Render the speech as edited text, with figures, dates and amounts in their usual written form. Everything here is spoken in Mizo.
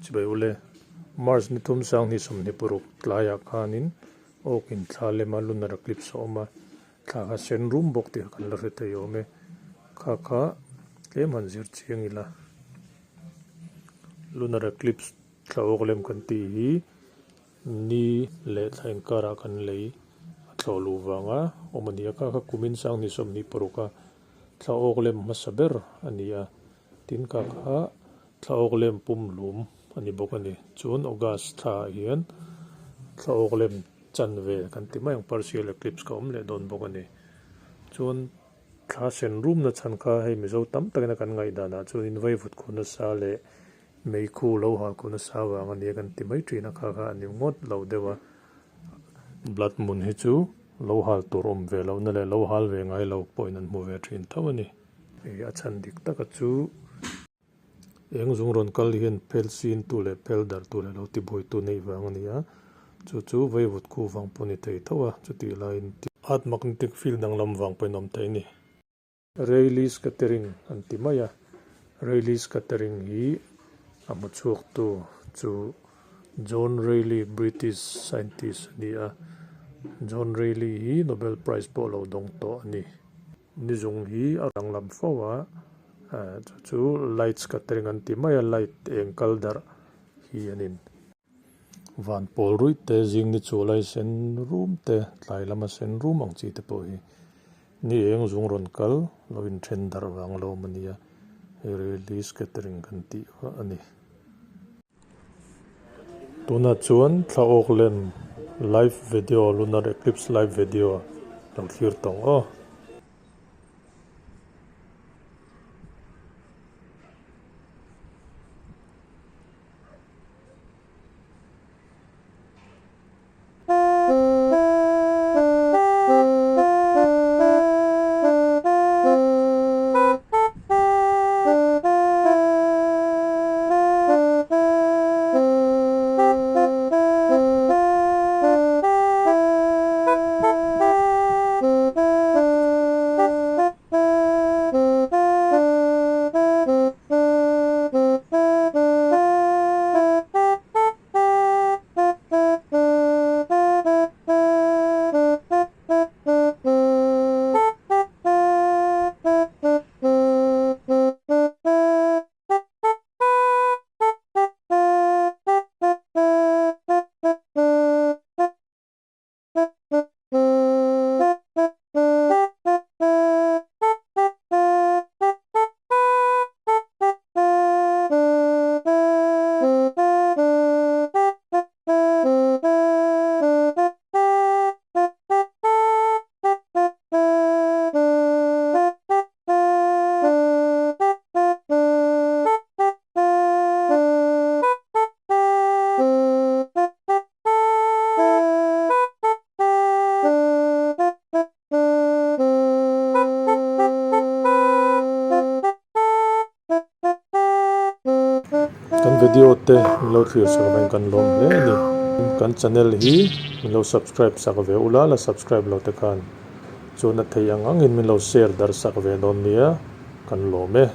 Chibai ule, March ni thum 2026 tlaiah khanin awk in thla lema lunar eclipse a awm a, thla kha sen rum bawk tih kha kan la hre thei awm e. Kha kha tlem han zir chiang ila. Lunar eclipse thla awk lem kan tih hi ni leh thla inkarah kan lei a thlawh luh vanga awm a ni a, kha kha kumin 2026 a thla awk lem hmasa ber a ni a. Tin ka kha thla awk lem pum hlum a ni bawk a ni. Chuan August thla ah hian thla awk lem chan ve kan ti mai ang partial eclipse ka awm leh dawn bawk a ni. Chuan thla sen rum na chhan kha hei Mizo tam takin a kan ngaihdan ah chuan in vaivut khu nasa leh meikhu lo hal khu nasa vang a nia kan ti mai thin a kha kha a ni ngawt lo deuh a. Blood moon hi chu lo hal tur awm ve lohna leh lo hal ve ngai lo pawhin an hmu ve thin tho a ni. Hei a chhan dik taka chu eng zung rawn kal hian phel sin tu leh phel dar tu leh lo ti buai tu neih vang a ni a, chu chu vaivut khu vang pawh a ni thei tho a, chutih laiin earth magnetic field danglam vang pawhin a awm thei a ni. Rayleigh scattering an ti mai a, Rayleigh scattering hi a hmu chhuak tu chu John Rayleigh British scientist a ni a, John Rayleigh hi Nobel Prize pawh lo dawng tawh a ni. Ni zung hi a danglam fo a, chu chu light scattering an ti mai a, light eng kal darh hi an in. Van pawl ruih te, zing ni chu lai sen rum te, tlai lama sen rum ang chi te pawh hi ni eng zung rawn kal lo inthen darh vang lo awm a nia, hei rally scattering kan tih kha a ni. Tunah chuan thla awk lem live video lunar eclipse live video lo thlir tawng aw. Kan video te min lo thlir sak avangin kan lawm hle a ni. Kan channel hi min lo subscribe sak ve ula la subscribe lo te khan chuan a thei ang angin min lo share darh sak ve dawn nia kan lawm e.